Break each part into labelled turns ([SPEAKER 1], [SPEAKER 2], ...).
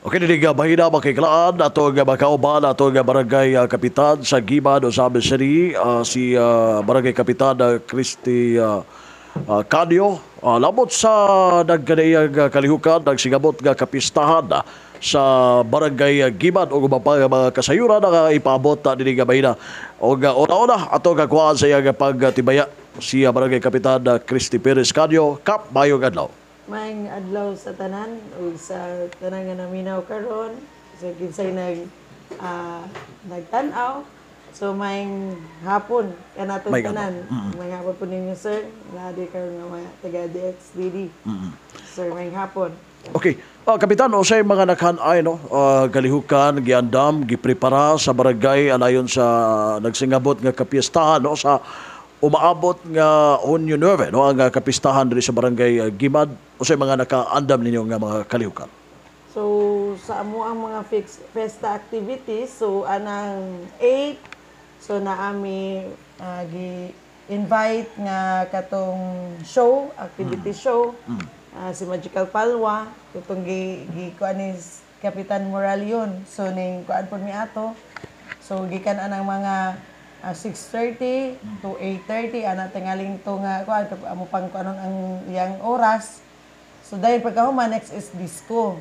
[SPEAKER 1] Okay, dili nga mahina makiglaan ato nga makauban ato nga barangay kapitan sa Guiman, Ozamiz City, si barangay kapitan Christy Canio, lamot sa nagkanaiyang kalihukan, nagsingabot nga kapistahan sa barangay Guiman o uban pa nga mga kasayuran nga ipaabot dili nga mahina. O una-una ato nga kuhaan sa iyang pagtibaya si barangay kapitan Christy Perez Canio. Kap, maayong adlaw.
[SPEAKER 2] Maayong adlaw sa tanan ug sa tanan nga naminaw karon, sa kinsay nagtan-aw. So maayong hapon kanatong
[SPEAKER 1] Maayong
[SPEAKER 2] tanan. Maayong hapon po ninyo, sir. Naa di karon nga mga taga DXDD. Sir, maayong hapon.
[SPEAKER 1] Okay. Kapitan, unsay mga naghan-ay, no, kalihukan giandam, giprepara sa barangay alayon sa nagsingabot nga kapiestahan, no, sa umaabot nga Hunyo 9, no, ang kapistahan diri sa barangay Guimad? Unsay mga nakaandam ninyo nga mga kalihukan?
[SPEAKER 2] So sa amo ang mga fix fiesta activities, so anang 8, so naami gi invite nga katong show, activity show, si Magical Palwa, katong gi gi kuan ni Kapitan Moralion. So ning kuan pud mi ato. So gikan anang mga 6:30 to 8:30 ana tingaling to nga kuan amo pang kuanon ang iyang oras. So dahil pagkahuman, next is disco.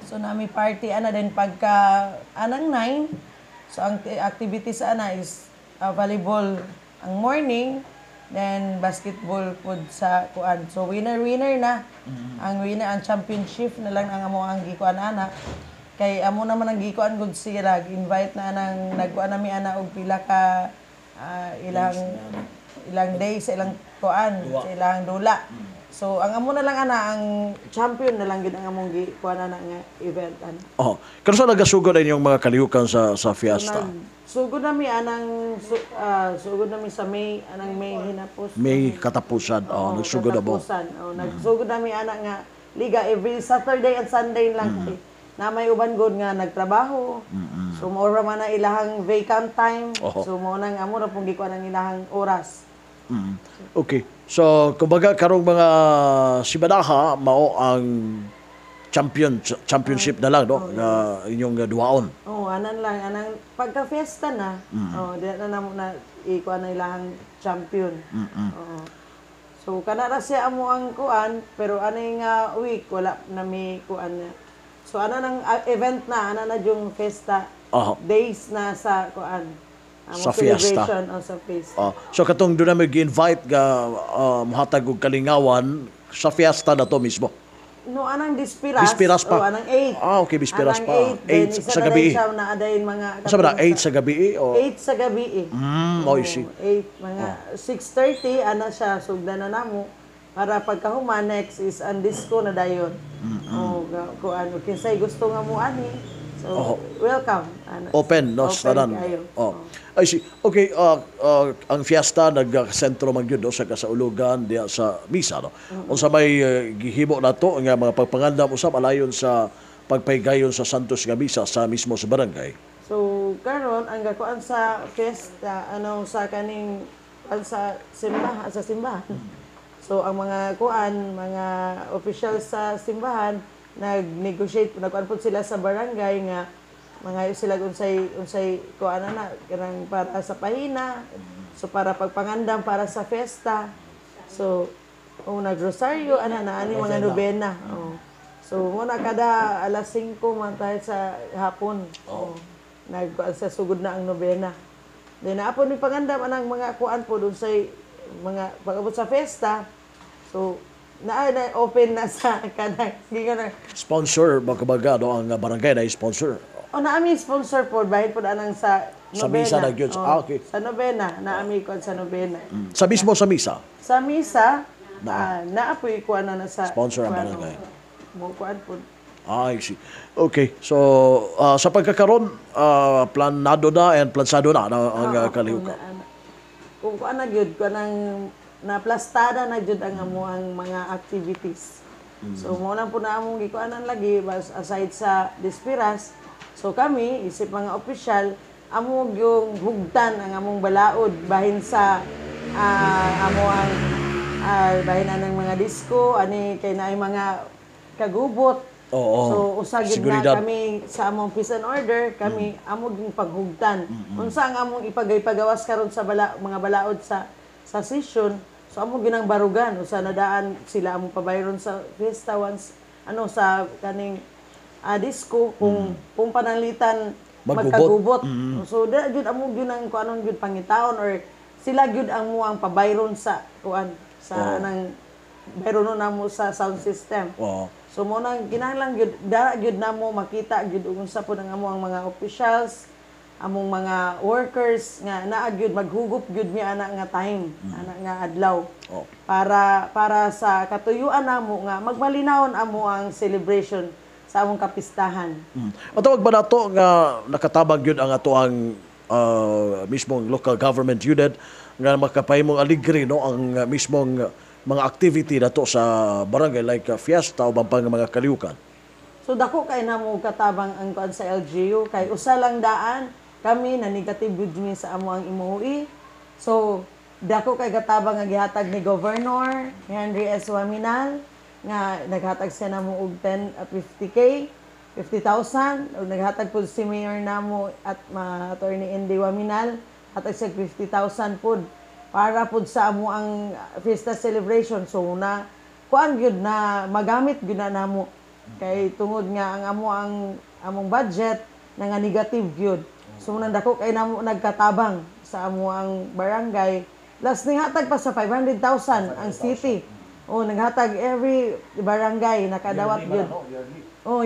[SPEAKER 2] So nami party ana din pagka anang 9. So ang activity sa ana is volleyball ang morning, then basketball pud sa kuan. So winner winner na. Ang winner, ang championship na lang ang amo ang gikuan ana. Kay amo naman ang gikuan gud sila, invite na anang nagkuan nami ana og pila ka ilang ilang days sa ilang kuan, sa ilang dula. So ang amo na lang ana, ang champion na lang gid ang among gi kuan ana nga event ana.
[SPEAKER 1] Oh, kanus-a nagasugod ang inyong mga kalihukan sa fiesta?
[SPEAKER 2] Sugod nami anang sugod nami sa May, anang May hinapos.
[SPEAKER 1] May katapusan, oh,
[SPEAKER 2] Oo,
[SPEAKER 1] nagsugod na mo.
[SPEAKER 2] Katapusan. Oh, nagsugod nami ana nga liga every Saturday and Sunday lang kay na may uban gud nga nagtrabaho. So mao ra man na ilahang vacant time. So mao nang amo ra pong gikuan ang ilahang oras.
[SPEAKER 1] Okay. So, kumbaga karong mga simanaha mao ang championship na lang, no, nga inyong duwaon.
[SPEAKER 2] Oh, anan lang anang pagka fiesta na. Oh, di na namo na ikuan na ilahang champion. Oo. So kana ra siya amo ang kuan, pero ani nga week wala na mi kuan na. So ana nang event na ana na yung fiesta days na sa kuan. Amo
[SPEAKER 1] Sa fiesta.
[SPEAKER 2] celebration, oh, sa fiesta.
[SPEAKER 1] Oh, so katong doon na gi-invite nga mohatag og kalingawan sa fiesta na to mismo.
[SPEAKER 2] No, anang dispiras.
[SPEAKER 1] Dispiras pa.
[SPEAKER 2] Oh, anang 8.
[SPEAKER 1] Ah, okay, bispiras
[SPEAKER 2] Anang
[SPEAKER 1] pa.
[SPEAKER 2] 8, then
[SPEAKER 1] 8
[SPEAKER 2] isa
[SPEAKER 1] sa
[SPEAKER 2] na
[SPEAKER 1] gabi.
[SPEAKER 2] din siya na adayon mga
[SPEAKER 1] Sa ba na 8 sa gabi o
[SPEAKER 2] 8 sa gabi eh.
[SPEAKER 1] Oh, I see.
[SPEAKER 2] 8, mga 6:30 ana siya sugdan na namo para pagkahuman, next is ang disco na dayon. Oh, kuan ano kinsay gusto nga mo ani. So welcome ana.
[SPEAKER 1] Open, no,
[SPEAKER 2] Open
[SPEAKER 1] sa tanan.
[SPEAKER 2] kaayo.
[SPEAKER 1] Oh. I see. Okay, ang fiesta nag-sentro man gyud, no, sa kasaulugan diha sa misa, no. Unsa may gihimo nato nga mga pagpangandam usab alayon sa pagpaygayon sa Santos nga misa sa mismo sa barangay?
[SPEAKER 2] So karon ang gakuan sa fiesta ano sa kaning kuan sa simbahan. So ang mga kuan, mga official sa simbahan nag-negotiate, nagkuan pud sila sa barangay nga mga sila unsay unsay kuan na kanang para sa pahina. So para pagpangandam para sa fiesta. So o nagrosaryo ana na ani mga nobena. Oh. So muna kada alas 5 man tayo sa hapon. Oh. Nagkuan sa sugod na ang nobena. Then naapon mi pangandam anang mga kuan po unsay mga pag-abot sa fiesta. So naa na open na sa kanang giingon na
[SPEAKER 1] Sponsor ba kumbaga, no, ang barangay na sponsor?
[SPEAKER 2] O, naami sponsor po bahin po anang sa
[SPEAKER 1] Sa
[SPEAKER 2] nobena.
[SPEAKER 1] misa na gyud.
[SPEAKER 2] Oh,
[SPEAKER 1] Ah, okay.
[SPEAKER 2] sa nobena, naami kuan sa nobena.
[SPEAKER 1] Sa mismo sa misa.
[SPEAKER 2] Sa misa,
[SPEAKER 1] Naa.
[SPEAKER 2] Naa po kuan na sa
[SPEAKER 1] Sponsor ang
[SPEAKER 2] kuan,
[SPEAKER 1] barangay.
[SPEAKER 2] oh, mo kuan po.
[SPEAKER 1] Ah, I see. Okay. So, sa pagkakaron, planado na and plansado na, no, ang kalihukan.
[SPEAKER 2] Ana. Kung kuan na gyud, kuan ang naplastada na gyud ang amo ang mga activities. So mo lang po na among gikuanan lagi aside sa dispiras. So kami isip mga opisyal amo yung hugtan ang among balaod bahin sa amo ang bahin anang mga disco ani kay naay mga kagubot.
[SPEAKER 1] Oo.
[SPEAKER 2] So usa gyud na
[SPEAKER 1] Seguridad.
[SPEAKER 2] Kami sa among peace and order, kami amo gyud paghugtan. Unsa ang among ipagay-pagawas karon sa mga balaod sa session, so amo ginang barugan usa na daan sila among pabayron sa fiesta once ano sa kaning disco kung pananglitan
[SPEAKER 1] Magubot.
[SPEAKER 2] Magkagubot. So da gyud amo gyud ang kuanon gyud pangitaon or sila gyud ang muang pabayron sa kuan sa anang bayron namo sa sound system. So mo nang kinahanglan gyud dara gyud namo makita gyud ug unsa po ang amo ang mga officials, among mga workers nga naa gyud maghugup gyud mi ana nga time, ana nga adlaw. Para para sa katuyuan namo nga magmalinawon amo ang celebration sa among kapistahan.
[SPEAKER 1] Matawag ba nato nga nakatabang gyud ang ato ang mismong local government unit nga makapahimong aligre, no, ang mismong mga activity nato sa barangay like fiesta o pang mga kaliukan?
[SPEAKER 2] So dako kay namo katabang ang kuan sa LGU kay usa lang daan kami na negative gyud mi sa amo ang MOOE. So dako kay katabang ang gihatag ni Governor Henry S. Oaminal nga naghatag siya namo og 10 50K, 50,000, ug naghatag pud si Mayor namo at ma Attorney Andy Oaminal, hatag siya 50,000 pud para pud sa amo ang fiesta celebration. So na kuan gyud na magamit gyud na namo kay tungod nga ang amo ang among budget na nga negative gyud. So nang dako kay namo nagkatabang sa amo ang barangay. Plus ninghatag pa sa 500,000 ang city. Oh, naghatag every barangay nakadawat gyud. Oh,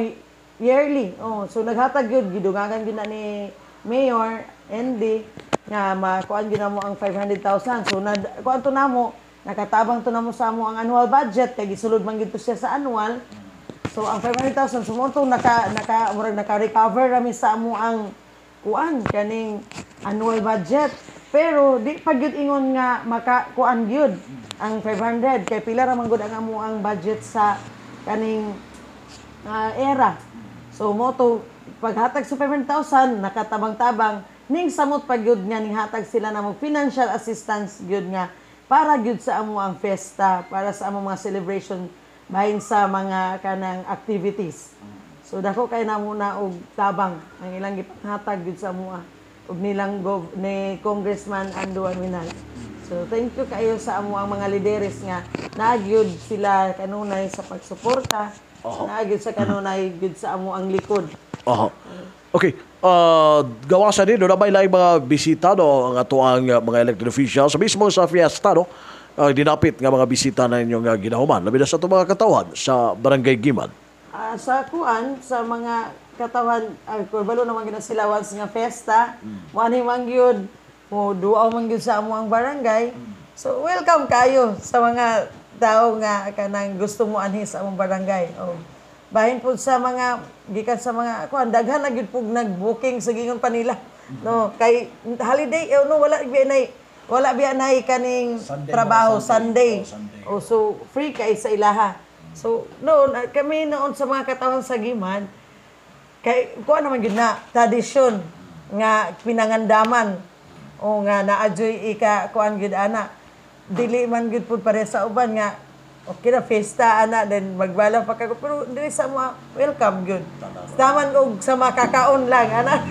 [SPEAKER 2] yearly. Oh, so naghatag gyud, gidungagan gyud na ni Mayor Andy nga makuan gyud namo ang 500,000. So na kuan to namo, nakatabang to namo sa amo ang annual budget kay gisulod man gyud to siya sa annual. So ang 500,000, so mo to naka naka murag naka-recover rami sa amo ang kuan kaning annual budget. Pero di pa gyud ingon nga maka kuan gyud ang 500 kay pila ra man gud ang amo ang budget sa kaning era. So mo to paghatag sa 500,000 nakatabang-tabang ning samot pa gyud nga ning hatag sila namo financial assistance gyud nga para gyud sa amo ang fiesta, para sa among mga celebration bahin sa mga kanang activities. So dako kay namo na og tabang ang ilang gipanghatag gyud sa amoa ug nilang ni Congressman Ando Oaminal. So thank you kayo sa amo ang mga lideres nga naa gyud sila kanunay sa pagsuporta, naa gyud sa kanunay gyud sa amo ang likod.
[SPEAKER 1] Aha. Okay. Gawasan din, no, na may laing mga bisita, no, ang ato ang mga elected officials mismo sa fiesta, no, dinapit nga mga bisita na inyong ginahuman, labi na sa itong mga katawhan sa Barangay Gimad.
[SPEAKER 2] Ah, sa kuan sa mga katawan, kabalo naman gina sila once nga festa, mo man gyud mo duaw man gyud sa amo ang barangay. So welcome kayo sa mga tao nga kanang gusto mo anhi sa among barangay. Oh. Bahin po sa mga gikan sa mga kuan, daghan na gyud pug nag-booking sa gingon pa nila. No, kay holiday eh, no, wala biya nay kaning
[SPEAKER 1] Sunday,
[SPEAKER 2] trabaho
[SPEAKER 1] mga Sunday.
[SPEAKER 2] Sunday.
[SPEAKER 1] Oh, Sunday.
[SPEAKER 2] Oh, so free kay sa ilaha. So noon kami noon sa mga katawan sa Gimad kay kuan naman gyud na tradisyon nga pinangandaman o nga naadyoy ika kuan gyud ana. Dili man gyud pud pare sa uban nga okay na fiesta ana then magbala pa ka, pero dili sa mga welcome gyud. Taman og sa makakaon lang ana.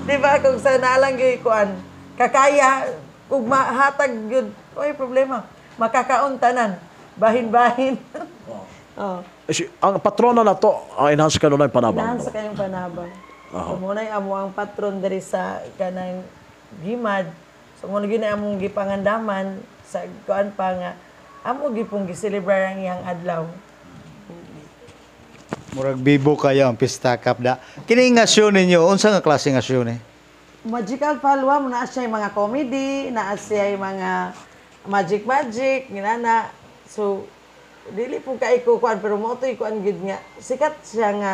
[SPEAKER 2] Di ba kung sa nalang gyud kuan kakaya ug mahatag gyud, oy problema makakaon tanan bahin-bahin. Oh.
[SPEAKER 1] Eh, ang patrona na to, ang enhance kanunay Panabang.
[SPEAKER 2] Inahan
[SPEAKER 1] No?
[SPEAKER 2] sa kanyang Panabang. So, muna yung amo ang patron diri sa kanang Gimad. So muna gyud na among gipangandaman sa kuan pa nga amo gyud pong giselebrar ang iyang adlaw.
[SPEAKER 3] Murag bibo kayo ang pista kapda. Kini nga show ninyo, unsa nga klase nga show ni?
[SPEAKER 2] Magical Palwa mo naa siya yung mga comedy, naa siya yung mga magic magic, ginana. So dili po kay ko kuan pero mo to'y kuan gyud nga sikat siya nga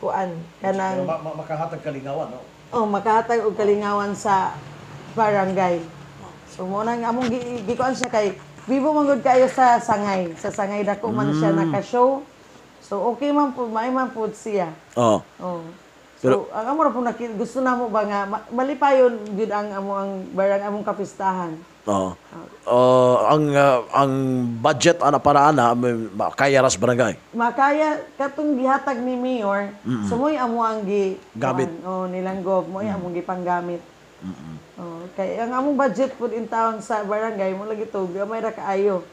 [SPEAKER 2] kuan kanang
[SPEAKER 1] Makahatag kalingawan, no?
[SPEAKER 2] Oh, makahatag og kalingawan sa barangay. So mo nang among gikuan siya kay bibo man gud kayo sa Sangay. Sa Sangay dako man siya naka-show. So okay man po, may man po siya. Oh. So ang amo ra po gusto namo ba nga malipayon gyud ang amo ang barang among kapistahan.
[SPEAKER 1] Oo. Ang budget ana para ana kaya ras barangay.
[SPEAKER 2] Makaya katong gihatag ni mayor, so mo'y amo ang gi
[SPEAKER 1] Gamit.
[SPEAKER 2] Kuan, oh, nilang gov mo'y among gipanggamit. Oh, kay ang among budget pud in town sa barangay mo lagi to gamay ra kaayo.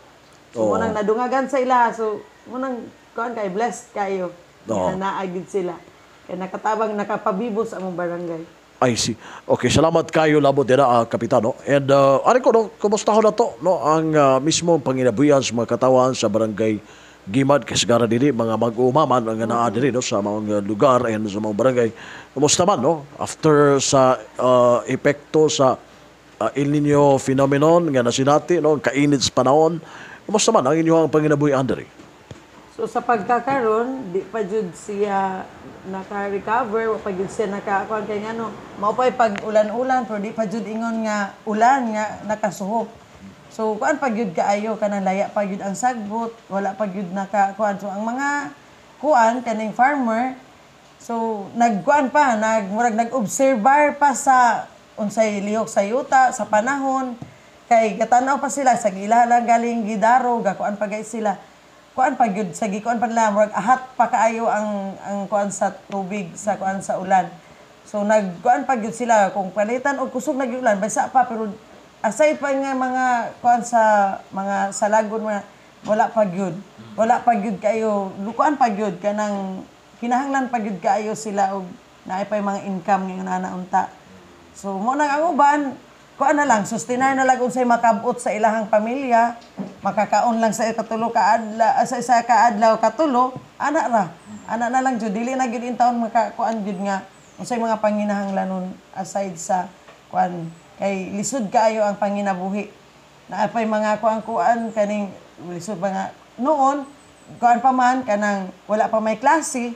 [SPEAKER 2] So mo nang nadungagan sa ila, so mo nang kuan kay blessed kayo. Nga naa gid sila. Kay nakatabang, nakapabibo sa among barangay.
[SPEAKER 1] I see. Okay, salamat kayo labot dira, Kapitano. And ari ko, no, kumusta ko na to, no, ang mismo panginabuyan sa mga katawan sa Barangay Gimad kay sigara diri mga mag-umaman ang naa diri, no, sa mga lugar and sa mga barangay. Kumusta man, no, after sa epekto sa El Nino phenomenon nga nasinati, no, ang kainit sa panahon? Kumusta man ang inyong panginabuhian diri?
[SPEAKER 2] So sa pagkakaron, di pa jud siya naka-recover, wa pa jud siya naka kuan kay ngano, mao pa'y pag ulan-ulan pero di pa jud ingon nga ulan nga nakasuhop. So kuan pa jud kaayo, kanang laya pa jud ang sagbot, wala pa jud naka kuan. So ang mga kuan kaning farmer, so nagkuan pa, nag murag nag-obserbar pa sa unsay lihok sa yuta, sa panahon, kay gatanaw pa sila sa ila lang galing gidaro, gakuan pa gay sila. Kuan pa gyud sa gikuan pa nila, murag ahat pa kaayo ang kuan sa tubig sa kuan sa ulan. So nagkuan pa gyud sila kung palitan og kusog na gyud ulan basta pa, pero aside pa nga mga kuan sa mga salagon, mga wala pa gyud. Wala pa gyud kaayo, lukuan pa gyud, kanang kinahanglan pa gyud kaayo sila og naay pa mga income ngayon ana unta. So mo nang ang uban kuan na lang, sustinar na lang unsay makabot sa ilahang pamilya, makakaon lang sa katulo ka adlaw, sa isa ka adlaw katulo, ana ra. Ana na lang jud, dili na gyud in taon makakuan jud nga unsay mga panginahanglanon aside sa kuan kay lisod kaayo ang panginabuhi. Naa pay mga kuan-kuan kaning lisod pa nga noon, kuan pa man kanang wala pa may klase,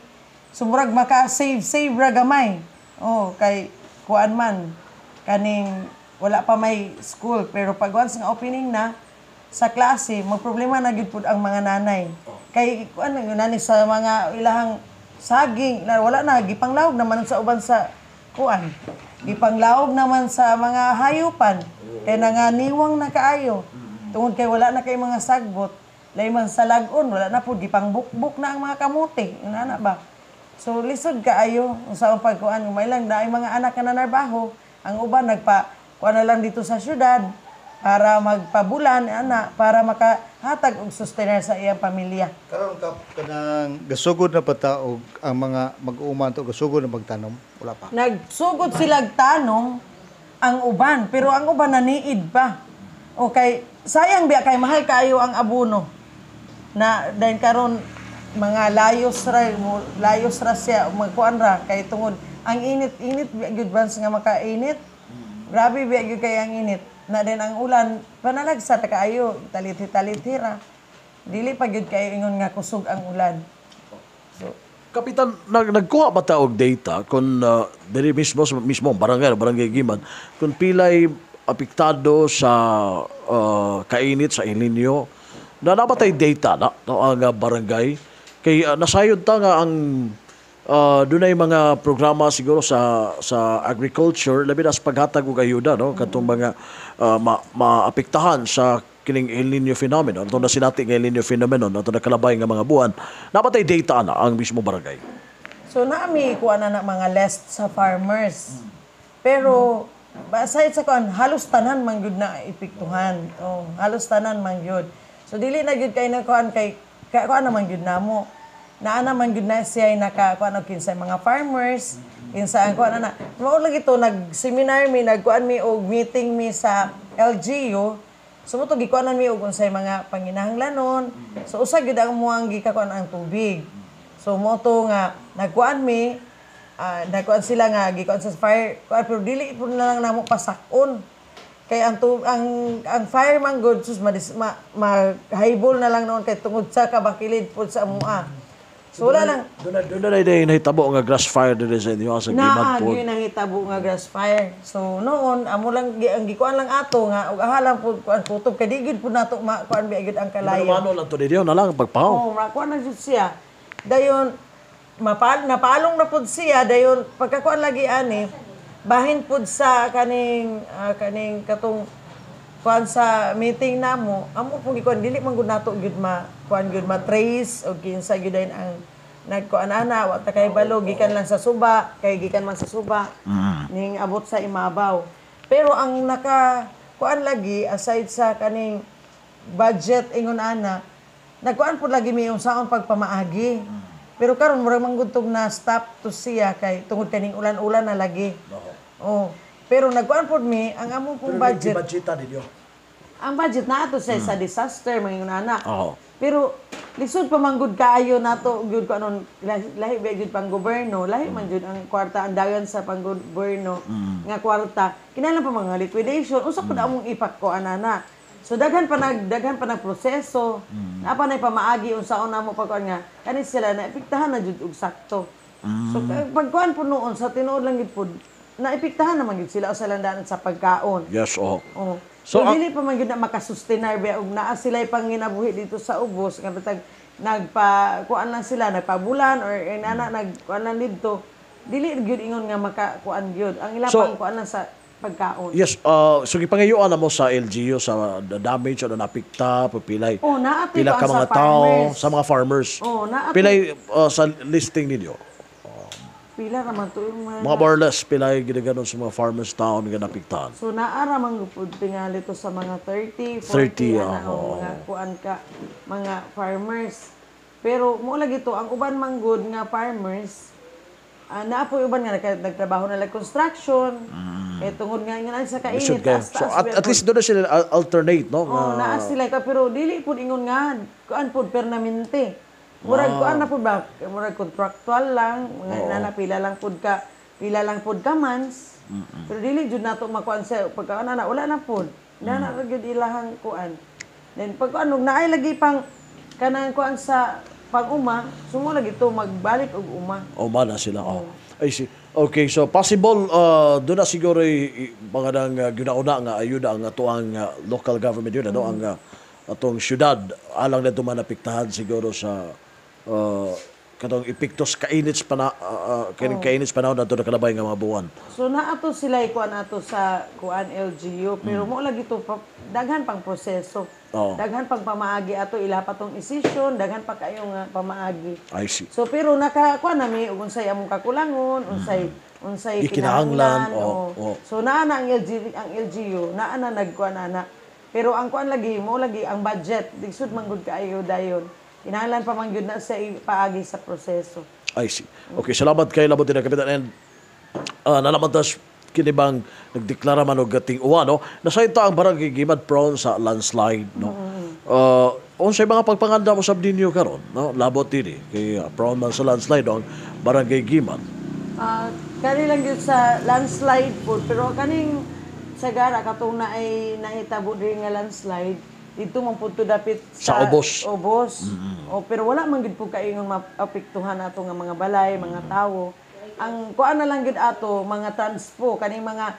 [SPEAKER 2] so murag maka save save ra gamay. Oh, kay kuan man kaning wala pa may school, pero pag once nga opening na sa klase, magproblema na gyud pud ang mga nanay kay kuan na nanay sa mga ilahang saging na wala na, gipanglawog naman sa uban sa kuan, gipanglawog naman sa mga hayupan kay nanganiwang na kaayo tungod kay wala na kay mga sagbot. Lain man sa lag-on, wala na pud, gipangbukbuk na ang mga kamote, ana ba. So lisod kaayo sa ang pagkuan, may lang naay mga anak nga nanarbaho, ang uban nagpa kuan na lang dito sa syudad para magpabulan ana para makahatag og sustainer sa iyang pamilya.
[SPEAKER 3] Karon kap, kanang gasugod na pa ta og ang mga mag-uuma to gasugod na magtanom, wala pa?
[SPEAKER 2] Nagsugod silag tanom ang uban, pero ang uban naniid pa. Okay, sayang biya kay mahal kaayo ang abono. Na dahil karon mga layos ra mo, layos ra siya magkuan ra kay tungod ang init-init biya gyud bans nga makainit. Grabe biya gyud kay ang init. Na din ang ulan panalagsa ta kaayo, talithi-talithi ra. Dili pa gyud kayo ingon nga kusog ang ulan. So
[SPEAKER 1] Kapitan, nagkuha ba ta og data kung diri mismo sa mismo barangay, Barangay Gimad, kung pilay apektado sa kainit sa El Nino? Na nabatay data na, no, ang barangay kay nasayod ta nga ang dunay mga programa siguro sa agriculture, labi na sa paghatag og ayuda, no, katong mga maapektahan sa kining El Nino phenomenon, atong nasinati nga El Nino phenomenon atong nakalabay nga mga buwan? Nabatay data na ang mismo barangay?
[SPEAKER 2] So naami kuha na mga list sa farmers. Pero aside sa kuan, halos tanan man gyud na epektuhan. Oh, halos tanan man gyud. So dili na gyud kay na kuan kay kuan naman gyud namo. Naa naman gyud na siya naka kuan og kinsay mga farmers, kinsa ang kuan na. Mao lagi to nag-seminar mi, nagkuan mi og meeting mi sa LGU. So mo to gikuanan mi og unsay mga panginahanglanon. So usa gyud ang muang gikakuan ang tubig. So mo to nga nagkuan mi, nagkuan sila nga gikuan sa fire kuan, pero dili po na lang namo pasak-on. Kay ang tu, ang fire man good sus madis, ma, haybol na lang noon kay tungod sa kabakilid pud sa amua. So wala lang.
[SPEAKER 1] Doon na day nahitabo nga grass fire diri sa inyo sa Gimad
[SPEAKER 2] Naa
[SPEAKER 1] po.
[SPEAKER 2] Gyud nahitabo nga grass fire. So noon amo lang ang gikuan lang ato nga og ahalang pud kuan kutob kay di gyud pud nato makuan biya gyud ang kalayo.
[SPEAKER 1] Mano lang to diri na lang pagpahaw.
[SPEAKER 2] Oo, makuan na jud siya. Dayon napalong na pud siya, dayon pagkakuan lagi ani bahin pud sa kaning kaning katong Kuan sa meeting namo, amo pong gikuan, dili man gud nato gyud ma kuan gyud ma trace og kinsa gyud dayon ang nagkuan ana, wa ta kay balo, gikan lang sa suba, kay gikan man sa suba ning abot sa imabaw. Pero ang naka kuan lagi, aside sa kaning budget ingon ana, nagkuan pud lagi mi unsaon pagpamaagi. Pero karon murag manggudtog na stop to siya kay tungod kaning ulan-ulan na lagi. Oh. Pero nagkuan pud mi ang among pong budget.
[SPEAKER 1] Budgetan ninyo.
[SPEAKER 2] Ang budget na ato sa disaster mga ana. Pero lisod pa man gud kaayo nato gyud ko anon, lahi, lahi ba gyud pang gobyerno, lahi man gyud ang kwarta, ang dagan sa pang gobyerno nga kwarta. Kinahanglan pa mga liquidation, unsa pud among ipakkuan ana. So daghan pa nag proseso. Naa pa nay pamaagi unsaon namo pagkuan nga kani sila na epektahan na jud og sakto. So pagkuan po noon, sa tinuod lang gyud pud, naepektahan naman gyud sila o sa landaan sa pagkaon. Oh.
[SPEAKER 1] So,
[SPEAKER 2] So, dili pa man gyud na makasustenar ba og naa sila panginabuhi dito sa ubos nga bitag nagpa kuan lang sila, nagpabulan or inana, nagkuan lang didto, dili gyud ingon nga makakuan gyud ang ila pang kuan lang sa pagkaon.
[SPEAKER 1] Yes, so gipangayuan na mo sa LGU sa the damage o napikta, pilay.
[SPEAKER 2] Oh, naa to'y
[SPEAKER 1] pila
[SPEAKER 2] kuan
[SPEAKER 1] ka
[SPEAKER 2] sa
[SPEAKER 1] mga tao
[SPEAKER 2] farmers.
[SPEAKER 1] sa mga farmers.
[SPEAKER 2] Oh, naa to'y-
[SPEAKER 1] Pilay sa listing ninyo?
[SPEAKER 2] Pila ra man to yung mga
[SPEAKER 1] Mga more or less pilay ginaganon sa mga farmers town nga napiktahan.
[SPEAKER 2] So naa ra man gud tingali to sa mga 30, 40,
[SPEAKER 1] 30,
[SPEAKER 2] ana,
[SPEAKER 1] oo.
[SPEAKER 2] o mga kuan ka mga farmers. Pero mo lagi to ang uban man gud nga farmers, naa po uban nga nagtrabaho na like construction. Eh tungod nga nga sa kainit,
[SPEAKER 1] Lisod kayo.
[SPEAKER 2] taas,
[SPEAKER 1] So
[SPEAKER 2] taas
[SPEAKER 1] at least doon na sila alternate, no?
[SPEAKER 2] Oh,
[SPEAKER 1] Nga-
[SPEAKER 2] naa sila ka, pero dili pud ingon nga kuan pud permanente. Murag kuan na pud ba, murag contractual lang, mga nana pila lang pud ka months. Pero dili jud nato makuan sa pagka na wala na pud. Na ra gyud ilahang kuan. Then pag kuan og naay lagi pang kanang kuan sa pag-uma, sumo lagi to magbalik og uma.
[SPEAKER 1] O mana sila. Oh. I see. Okay, so possible doon na siguro mga nang ginauna nga ayuda ang atoang local government yun, ano, ang atong syudad alang na manapiktahan siguro sa katong epekto sa kainit sa pana kaning kainit sa panahon nato nakalabay nga mga buwan.
[SPEAKER 2] So naa to sila kuan ato sa kuan LGU, pero mo lagi to daghan pang proseso. Daghan pang pamaagi ato ila pa tong decision, daghan pa kayo nga pamaagi.
[SPEAKER 1] I see.
[SPEAKER 2] So pero naka kuan nami ug unsay among kakulangon, unsay unsay
[SPEAKER 1] Gikinahanglan,
[SPEAKER 2] kinahanglan,
[SPEAKER 1] oo,
[SPEAKER 2] oo. So naa na ang LG, ang LGU, naa na nagkuan ana. Pero ang kuan lagi mo lagi ang budget, lisod man gud kaayo dayon. Kinahanglan pa man gyud na sa paagi sa proseso.
[SPEAKER 1] I see. Okay, salamat kay labot din, Kapitan. And nalaman tas kini bang nagdeklara man og ting-uwan, no? Nasayod ta ang Barangay Gimad prone sa landslide, no? Unsay mga pagpanganda mo sab ninyo karon, no? Labot dinhi kay prone man sa landslide, no, ang Barangay Gimad.
[SPEAKER 2] Ah, kani lang gyud sa landslide po, pero kaning sagara katong na ay nahitabo diri nga landslide dito man pud to dapit
[SPEAKER 1] Sa Ubos.
[SPEAKER 2] Ubos. O pero wala man gyud po kaingon maapektuhan ato nga mga balay, mga tawo. Ang kuan na lang gyud ato mga transpo kaning mga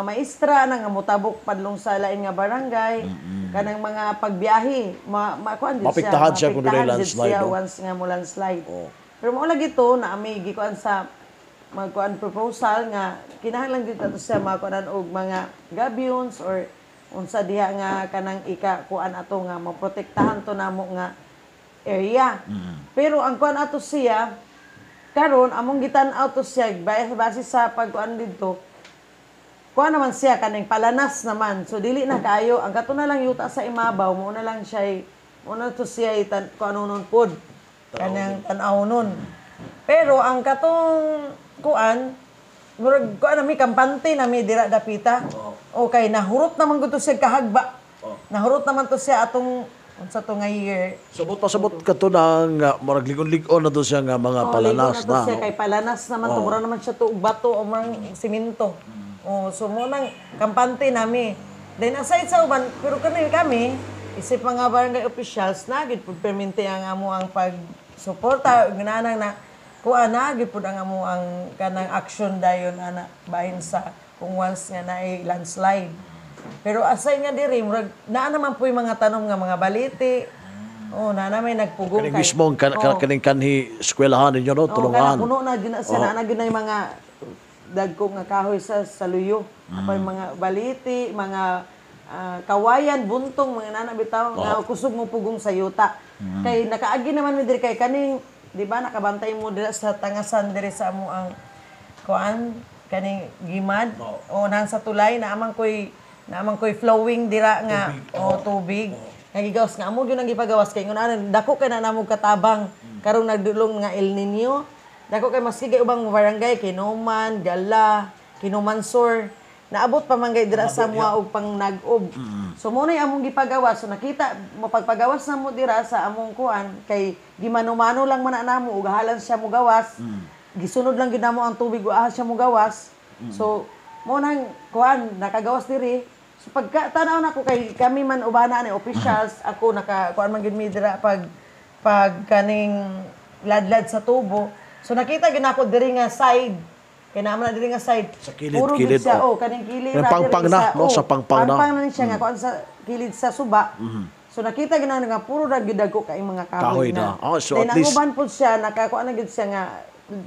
[SPEAKER 2] maestra na nga motabok padlong sa lain nga barangay, kanang mga pagbiyahe, ma kuan gyud siya.
[SPEAKER 1] Maapektahan siya kung dunay
[SPEAKER 2] maapektahan gyud
[SPEAKER 1] landslide,
[SPEAKER 2] siya
[SPEAKER 1] no?
[SPEAKER 2] once nga mo landslide. Pero mao lagi to na may gikuan sa magkuan proposal nga kinahanglan gyud ato siya makuanan og mga gabions or unsa diha nga kanang ika kuan ato nga maprotektahan to namo nga area. Pero ang kuan ato siya karon, among gitan-aw to siya base sa pagkuan didto, kuan naman siya kaning palanas naman. So dili na kaayo ang kato na lang yuta sa imabaw, mo na lang siya, mo na to siya tan kuan nun pod kanang tan-aw nun. Pero ang katong kuan, murag kuan nami, kampante nami dira dapita. Okay, nahurot naman gud to siya kahagba. Nahurot naman to siya atong unsa to nga year.
[SPEAKER 1] Sabot pa sabot kato nang murag ligon-ligon na to siya nga mga
[SPEAKER 2] Oh,
[SPEAKER 1] palanas
[SPEAKER 2] ligo na to
[SPEAKER 1] na.
[SPEAKER 2] siya
[SPEAKER 1] No?
[SPEAKER 2] kay palanas naman to. Mura naman siya to og bato o murang simento. Oh, so mo nang kampante nami. Then aside sa uban, pero kami kami isip mga barangay officials na gid pud permente ang amo ang pag-suporta ug nanang na kuan na gid pud ang amo ang kanang action dayon ana bahin sa kung once nga naay landslide. Pero aside nga diri, murag naa naman po yung mga tanom nga mga baliti. Oh, na may nagpugong
[SPEAKER 1] Kaning mismo kaning kanhi eskwelahan ninyo, no,
[SPEAKER 2] Oo,
[SPEAKER 1] tulungan.
[SPEAKER 2] kana puno na gyud na siya, naa na gyud na yung mga dagko nga kahoy sa saluyo. Apa yung mga baliti, mga kawayan, buntong, mga nana bitaw nga kusog mo pugong sa yuta. Kay nakaagi naman mi diri kay kaning, di ba, nakabantay mo dira sa tangasan diri sa amo ang kuan kaning Gimad o nang sa tulay na amang koy flowing dira nga o tubig nga gigawas nga amo gyud ang gipagawas kay ngun ana dako kay na namo katabang karong nagdulong nga El Nino. Dako kay maski kay ubang barangay, Kinuman, Gala, Kinumansor, naabot pa man kay dira sa mua og pang nag-ob. So mo na among gipagawas. So nakita mo pagpagawas na mo dira sa among kuan kay gimano-mano lang man na namo ug halan siya mo gawas. Gisunod lang gyud namo ang tubig ug ahas siya mo gawas. So mo nang kuan nakagawas diri. So pagka tanaw nako kay kami man ubana ni officials, ako naka kuan man gyud mi dira pag kaning ladlad sa tubo. So nakita gyud nako diri nga side. Kay naa man na diri nga side.
[SPEAKER 1] Sa kilid,
[SPEAKER 2] Puro gyud
[SPEAKER 1] kilid,
[SPEAKER 2] siya,
[SPEAKER 1] oh.
[SPEAKER 2] oh, kaning kilid
[SPEAKER 1] Kanang
[SPEAKER 2] ra diri
[SPEAKER 1] pangpang na,
[SPEAKER 2] sa-
[SPEAKER 1] no?
[SPEAKER 2] Oh,
[SPEAKER 1] Sa pangpang na.
[SPEAKER 2] Pangpang na ni siya nga kuan sa kilid sa suba. So nakita gyud na nga puro ra gyud dagko kay mga kahoy
[SPEAKER 1] Kahoy na.
[SPEAKER 2] na.
[SPEAKER 1] Oh, so
[SPEAKER 2] Then
[SPEAKER 1] at
[SPEAKER 2] ang
[SPEAKER 1] least-
[SPEAKER 2] uban pud siya nakakuan na gyud siya nga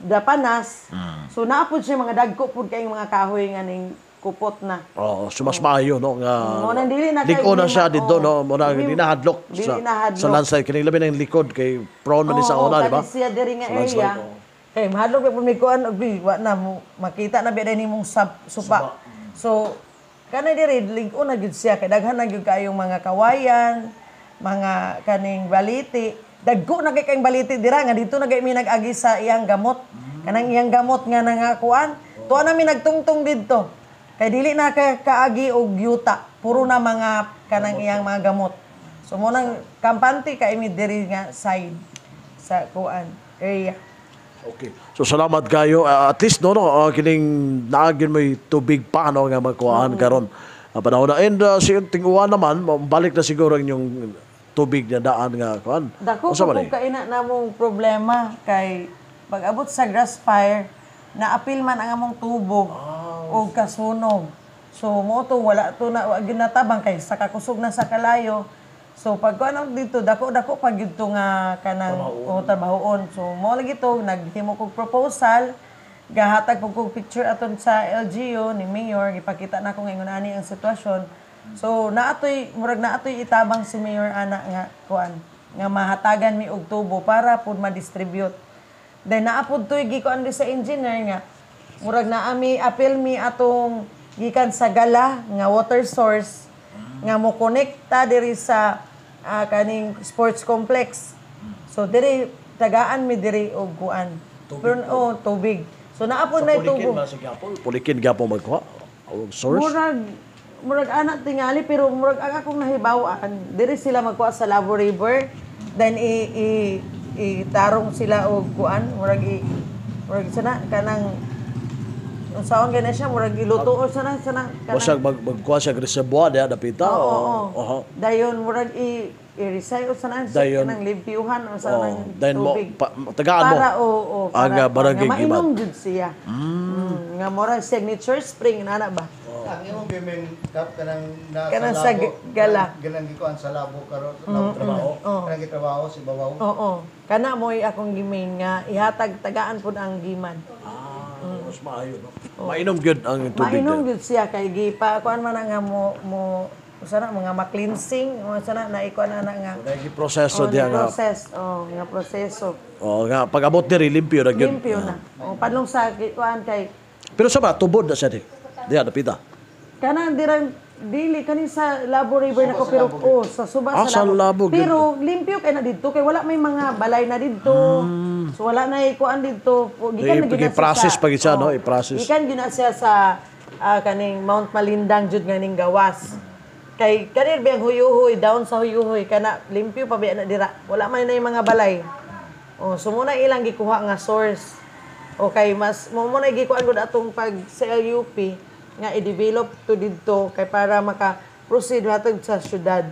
[SPEAKER 2] dapanas. So naa pud siya mga dagko pud kay mga kahoy nga ning kupot na.
[SPEAKER 1] Oh, so mas maayo, no, nga
[SPEAKER 2] Mo nang dili na kay
[SPEAKER 1] lig-on na siya didto,
[SPEAKER 2] oh.
[SPEAKER 1] no, mo na di nahadlok
[SPEAKER 2] Dili
[SPEAKER 1] sa
[SPEAKER 2] nahadlok.
[SPEAKER 1] sa landslide kini, labi na yung likod kay prone man ni sa
[SPEAKER 2] Oo,
[SPEAKER 1] una, di ba?
[SPEAKER 2] kani siya diri nga
[SPEAKER 1] Sa landslide,
[SPEAKER 2] area.
[SPEAKER 1] oo.
[SPEAKER 2] Kay mahadlok pa mi kuan og bi, wa na mo makita na bi nimong supa. So kanay diri lig-on na gyud siya kay daghan na gyud kayong mga kawayan, mga kaning baliti. Dagko na kay kayong baliti dira nga dito na kay mi nag-agi sa iyang gamot. Kanang iyang gamot nga nangakuan. Tuwa na mi nagtungtong didto. Kay dili na ka kaagi og yuta, puro na mga kanang iyang mga gamot. So mo nang kampante kay mi diri nga side sa kuan area.
[SPEAKER 1] Okay. So salamat kayo. At least no, kining naagin mo'y tubig pa, no, nga makuhaan karon. Panahon na and si tinguan naman balik na siguro ang inyong tubig na daan nga kuan.
[SPEAKER 2] Dako
[SPEAKER 1] Unsa
[SPEAKER 2] ko
[SPEAKER 1] man eh?
[SPEAKER 2] kung kaina namong problema kay pag abot sa grass fire, naapil man ang among tubo og kasunog. So mo to wala to na wa gyud natabang kay sa kakusog na sa kalayo. So pag kuan ako dito, dako dako pag gyud to nga kanang o trabahoon. So mo lagi to naghimo kog proposal, gahatag pug kog picture aton sa LGU ni Mayor, gipakita na ko ngayon ani ang sitwasyon. So naatoy murag naatoy itabang si Mayor ana nga kuan nga mahatagan mi og tubo para pud ma-distribute. Then naa pud toy gikuan di sa engineer nga murag naa mi apil mi atong gikan sa Gala nga water source nga mo konekta diri sa kaning sports complex. So diri tagaan mi diri og kuan. Pero oh, tubig. So naa pud na tubo.
[SPEAKER 1] Pulikin ba sa gyapon? Pulikin gyapon magkuha og source.
[SPEAKER 2] Murag ana tingali, pero murag ang akong nahibaw-an diri sila magkuha sa Labo River, then i i itarong sila og kuan, murag i murag sana kanang unsaon kay na siya, murag iluto o sana sana
[SPEAKER 1] O siya magkuha siya reservoir diha dapita
[SPEAKER 2] Oo,
[SPEAKER 1] o
[SPEAKER 2] oo.
[SPEAKER 1] oho.
[SPEAKER 2] Dayon murag i i-recycle sana siya
[SPEAKER 1] Dayon.
[SPEAKER 2] kanang limpyuhan o sa
[SPEAKER 1] Oh,
[SPEAKER 2] nang
[SPEAKER 1] dayon mo
[SPEAKER 2] tubig.
[SPEAKER 1] tagaan mo.
[SPEAKER 2] Para oo, para
[SPEAKER 1] Ang, barangay
[SPEAKER 2] nga mainom
[SPEAKER 1] Gimad.
[SPEAKER 2] jud siya. Nga mura signature spring nana ba?
[SPEAKER 3] Ang imong gimen kap kanang na
[SPEAKER 2] Kanang
[SPEAKER 3] sa
[SPEAKER 2] sa
[SPEAKER 3] labo,
[SPEAKER 2] Gala.
[SPEAKER 3] Kanang gikuan sa labo karon, labo trabaho. Kanang gitrabaho si Babaw.
[SPEAKER 2] Oo. Kana mo'y akong gimain nga ihatag tagaan pud ang Gimad.
[SPEAKER 1] Ah, mas maayo, no. Mainom gyud ang tubig.
[SPEAKER 2] Mainom
[SPEAKER 1] diha.
[SPEAKER 2] gyud siya kay gipa kuan man na nga mo mo sana mga ma-cleansing o sana na ikuan na nga
[SPEAKER 1] Dahil proseso
[SPEAKER 2] oh,
[SPEAKER 1] diha nga.
[SPEAKER 2] process, oh, nga proseso.
[SPEAKER 1] Oh, nga pag abot diri limpyo na gyud.
[SPEAKER 2] Limpyo na. Oh, padlong sa kuan kay
[SPEAKER 1] Pero sa ba tubod na siya di. Diha dapita.
[SPEAKER 2] Kanang dirang dili kani sa Labo River na ko, pero oh, sa suba
[SPEAKER 1] Ah,
[SPEAKER 2] sa
[SPEAKER 1] sa
[SPEAKER 2] Labo.
[SPEAKER 1] Labo, gyud.
[SPEAKER 2] Pero limpyo kay na didto kay wala may mga balay na didto. So wala na ikuan didto. Gikan na gyud na siya
[SPEAKER 1] I-process pa gyud siya, no?
[SPEAKER 2] Oh,
[SPEAKER 1] I-process.
[SPEAKER 2] Gikan gyud na siya sa kaning Mount Malindang jud nga ning gawas. Kay kanir biyang huyuhoy down sa huyuhoy kana limpyo pa biya na dira. Wala man na yung mga balay. Oh, so muna ilang gikuha nga source. Okay, mas mo mo na gikuan gud atong pag sa LUP nga i-develop to didto kay para maka-proceed hatag sa syudad.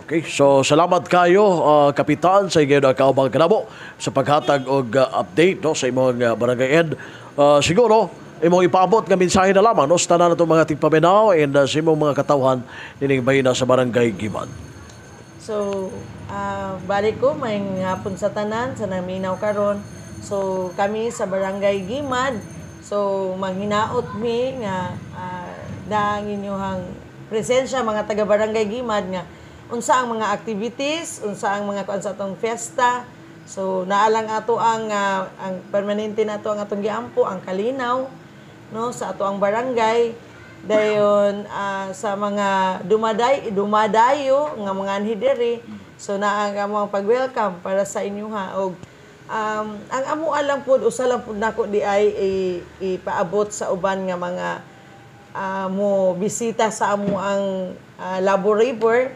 [SPEAKER 1] Okay, so salamat kayo, Kapitan, sa inyong kaubang kanamo sa paghatag og update, no, sa imong barangay and siguro imong ipaabot nga mensahe na lamang, no, sa tanan natong mga tigpaminaw and sa imong mga katawhan nining bayina sa barangay Gimad.
[SPEAKER 2] So, balik ko, may hapon sa tanan, sa naminaw karon. So, kami sa Barangay Gimad, so manghinaot mi nga na ang inyong presensya, mga taga Barangay Gimad, nga unsa ang mga activities, unsa ang mga kuan sa atong fiesta. So naalang ato ang permanente nato ang atong giampo ang kalinaw, no, sa ato ang barangay. Dayon sa mga dumadayo nga mga anhi diri, so naa ang among pag-welcome para sa inyo ha. Og ang amo lang pod, usa lang pod nako di ay ipaabot sa uban nga mga mo bisita sa amo ang Labo River,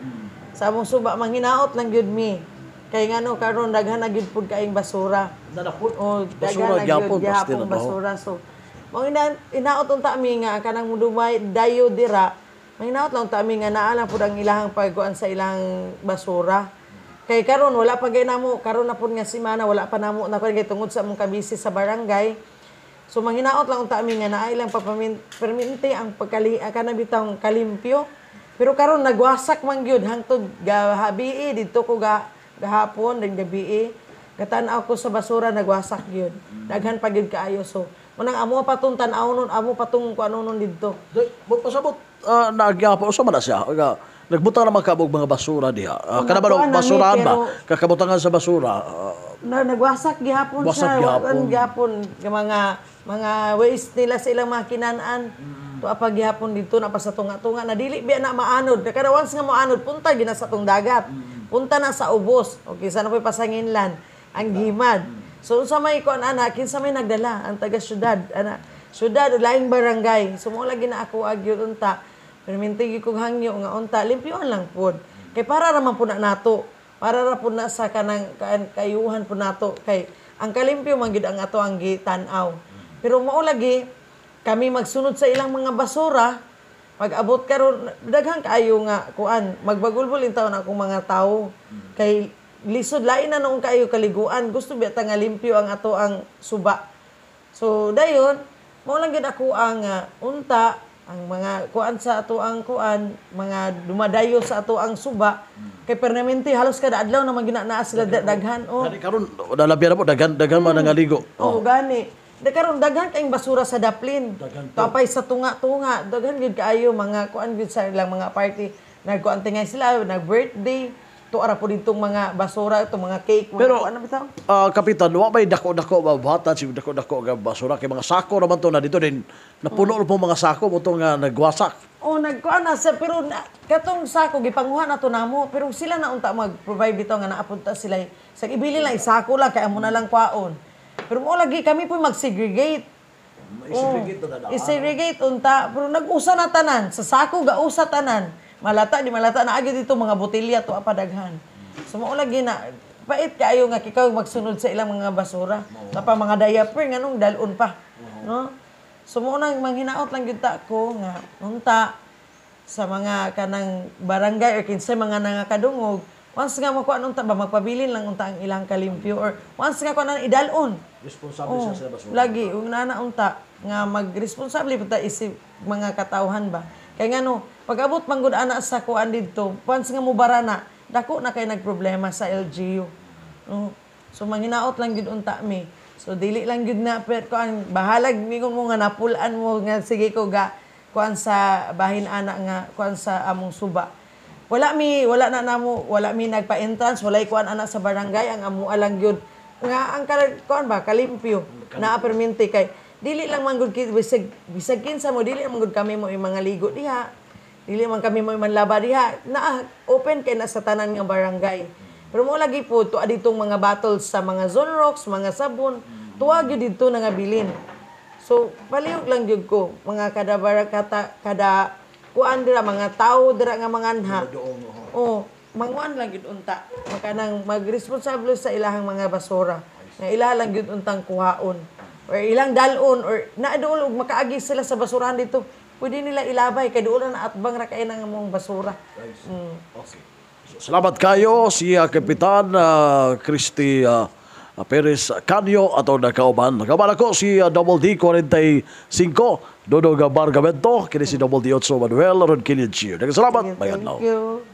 [SPEAKER 2] sa among suba, manghinaot lang gyud mi kay ngano karon daghan na gyud pud kaayong basura.
[SPEAKER 1] Nanapod.
[SPEAKER 2] O
[SPEAKER 1] Basura
[SPEAKER 2] daghan na
[SPEAKER 1] gyapon,
[SPEAKER 2] gyud
[SPEAKER 1] basta
[SPEAKER 2] gihapon
[SPEAKER 1] na ba, ho?
[SPEAKER 2] basura. So mao inaot unta mi nga kanang mudumay dayo dira, manghinaot lang unta mi nga naa lang pud ang ilahang pagkuan sa ilang basura. Kay karon wala pa gay namo, karon na pud nga semana wala pa namo na kay tungod sa among kabisi sa barangay. So manghinaot lang unta mi nga naa ilang pagpamin perminente ang pagkali kanang bitawng kalimpyo. Pero karon nagwasak man gyud hangtod gahabii didto ko ga gahapon din gabii. Gatan-aw ko sa basura, nagwasak gyud. Daghan pa gyud kaayo. So munang amo pa tong tan-aw nun, amo pa tong kuano nun didto.
[SPEAKER 1] Day, mo pasabot nagyapo usa man na siya. Nga, nagbutang naman ka og mga basura diha. Kana ba
[SPEAKER 2] Nakuha na mi,
[SPEAKER 1] basurahan ba?
[SPEAKER 2] pero-
[SPEAKER 1] Kakabutangan sa basura.
[SPEAKER 2] Na nagwasak gihapon
[SPEAKER 1] Wasak
[SPEAKER 2] siya,
[SPEAKER 1] gihapon.
[SPEAKER 2] gihapon, gihapon nga mga waste nila sa ilang mga kinan-an. Tuwa pa gihapon dito na pa sa tunga-tunga na dili biya na maanod. Kada once nga maanod, punta gina sa tong dagat. Punta na sa ubos. Okay, sana po'y pasanginlan ang Gimad. So unsa may kuan ana, kinsa may nagdala ang taga syudad ana. Syudad o laing barangay. So mo lagi na ako agyud unta. Pero minti gyud kong hangyo nga unta limpyohan lang pod. Kay para ra man pud na nato. Para ra pud na sa kanang kayuhan pud nato kay ang kalimpyo man gyud ang ato ang gitan-aw. Pero mao lagi kami magsunod sa ilang mga basura. Pag abot karon daghan kaayo nga kuan, magbagulbol in taon akong mga tawo kay lisod lain na noong kaayo kaliguan, gusto biya ta nga limpyo ang ato ang suba. So dayon mao lang gyud ako ang unta ang mga kuan sa ato ang kuan, mga dumadayo sa ato ang suba, kay permanente halos kada adlaw na man naa sila daghan oh.
[SPEAKER 1] Dali karon nalabyan na po, daghan daghan man nangaligo.
[SPEAKER 2] Oh, gani. Di karon daghan kayong basura sa daplin.
[SPEAKER 1] Daghan po.
[SPEAKER 2] Tapay sa tunga-tunga, daghan gyud kaayo mga kuan gyud sa ilang mga party. Nagkuan tingay sila, nag-birthday. Tuara po ditong mga basura, itong mga cake, mga
[SPEAKER 1] Pero
[SPEAKER 2] kuan na bitaw.
[SPEAKER 1] Kapitan, wa may dako-dako ba buhatan si dako-dako nga basura kay mga sako naman to na dito din napuno po mga sako mo to nga nagwasak.
[SPEAKER 2] Oh, nagkuan na sa pero na, katong sako gipanguha na to namo, pero sila na unta mag-provide bitaw nga naapunta sila. Sa ibili lang isako lang kay amo na lang kwaon. Pero mo lagi kami po mag-segregate.
[SPEAKER 1] I-segregate na daan.
[SPEAKER 2] I-segregate unta, pero nag-usa na tanan sa sako, gausa tanan. Malata di malata na agi dito mga botelya to apadaghan. So mao lagi na pait kaayo nga ikaw magsunod sa ilang mga basura. Tapa mga diaper nganong dalon pa. No? So mo nang manghinaot lang gyud ta ko nga unta sa mga kanang barangay or kinsay mga nangakadungog, once nga makuha unta ba, magpabilin lang unta ang ilang kalimpyo or once nga kuha na idalon.
[SPEAKER 1] Responsable
[SPEAKER 2] Oh,
[SPEAKER 1] siya sa basura.
[SPEAKER 2] lagi ug nana unta nga magresponsable pud ta isip mga katawhan ba. Kay ngano pag abot man gud ana sa kuan didto, once nga mubara na, dako na kay nagproblema sa LGU. No? So manghinaot lang gyud unta mi. So dili lang gyud na per kuan, bahalag mingon mo nga napulan mo nga sige ko ga kuan sa bahin ana nga kuan sa among suba. Wala mi, wala na namo, wala mi nagpa-entrance, walay kuan ana sa barangay, ang amo lang gyud nga ang kuan ba, kalimpyo na perminti kay dili lang man gud bisag bisag kinsa mo, dili man gud kami mo yung mga ligo diha. Dili man kami mo manlaba diha. Na open kay na sa tanan nga barangay. Pero mo lagi po tuwa ditong mga bottles sa mga Zonrox, mga sabon, tuwa gyud didto nga bilin. So palihog lang gyud ko mga kada barakata, kada kuan dira, mga tao dira nga mga anha. Oh, manguan lang gyud unta. Makanang magresponsable sa ilahang mga basura. Nga ilaha lang gyud untang kuhaon or ilang dalon or na dool og makaagi sila sa basurahan dito. Pwede nila ilabay kay dool na atbang ra kay nang among basura.
[SPEAKER 1] Okay. So, salamat kayo si Kapitan Christy Perez Canyo ato nakauban. Nakauban ako si Double D 45 Dodo Bargamento, kini si Double D 8 Manuel Ron Kilian. Salamat.
[SPEAKER 2] Thank
[SPEAKER 1] May adlaw.
[SPEAKER 2] you.